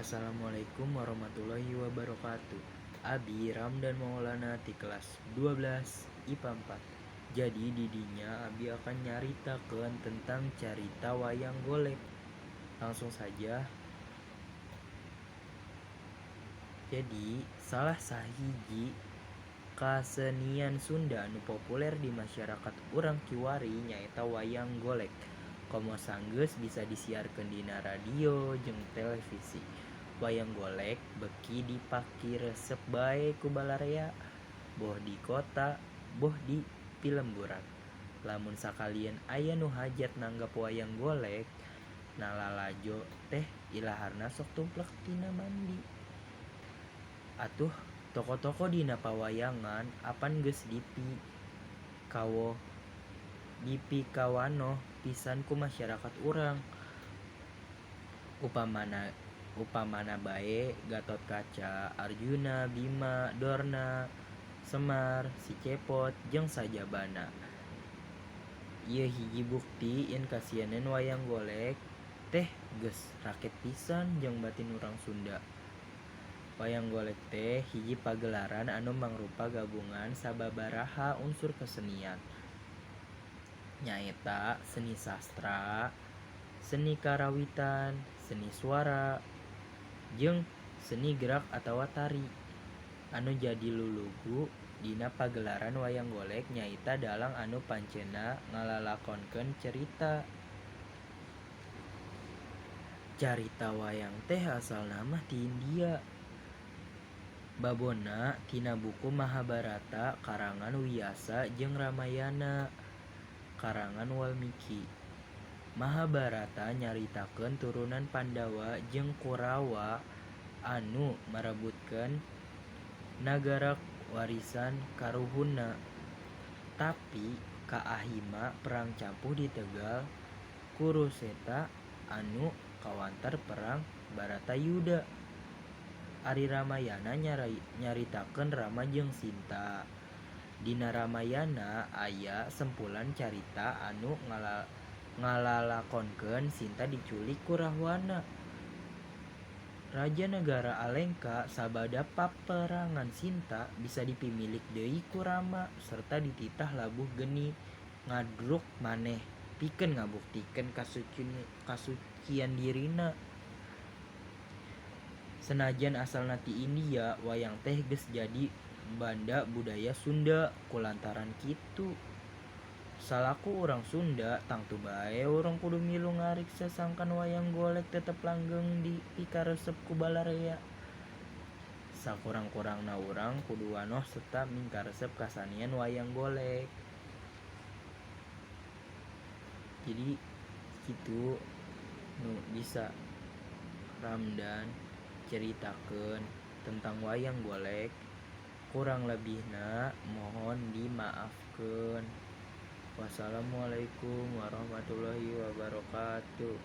Assalamualaikum warahmatullahi wabarakatuh. Abi Ramdan Maulana ti kelas 12 IPA 4. Jadi didinya Abi akan nyaritakeun tentang carita wayang golek. Langsung saja. Jadi salah sahiji kasenian Sunda anu populer di masyarakat urang kiwari nyaeta wayang golek. Komo sanggeus bisa disiarkeun dina radio jeung televisi. Wayang golek beuki dipakiresep bae ku balarea, boh di kota boh di pilemburan. Lamun sakalieun aya nu hajat nanggap wayang golek, na lalajo teh ilaharna sok tumplek tina mandi. Atuh tokoh-tokoh dina pawayangan apan geus dipikawanoh pisan ku masyarakat urang. Upamana bae Gatotkaca, Arjuna, Bima, Dorna, Semar, Si Cepot jeung sajabana. Ieu hiji bukti yen kasenian wayang golek teh geus raket pisan jeung batin urang Sunda. Wayang golek teh hiji pagelaran anu mangrupa gabungan sababaraha unsur kesenian. Nyaeta seni sastra, seni karawitan, seni suara, jeung seni gerak atawa tari. Anu jadi lulugu dina pagelaran wayang golek nyaeta dalang anu pancena ngalalakonkeun cerita. Carita wayang teh asalna mah ti India. Babona tina buku Mahabharata karangan Wiyasa jeung Ramayana karangan Walmiki. Mahabharata nyaritakeun turunan Pandawa jeung Kurawa anu marebutkeun nagara warisan karuhunna. Tapi kaahima perang campuh di Tegal Kuruseta anu kawantar perang Baratayuda. Ari Ramayana nyaritakeun Rama jeung Sinta. Dina Ramayana aya sempulan carita anu ngalalakonkeun Sinta diculik ku Rahwana, raja nagara Alengka. Sabada paperangan Sinta bisa dipimilik deui ku Rama serta dititah labuh geni ngadruk maneh pikeun ngabuktikeun kasucian dirina. Senajan asalna ti India, wayang teh geus jadi banda budaya Sunda kulantaran kitu. Salaku urang Sunda, tangtu bae urang kudu milu ngariksa sangkan wayang golek tetep langgeng dipikaresep ku balarea. Sakurang-kurangna urang kudu wanoh serta mingkaresep kasenian wayang golek. Jadi kitu nu bisa Ramdan ceritakeun tentang wayang golek. Kurang lebihna mohon dimaafkeun. Wassalamualaikum warahmatullahi wabarakatuh.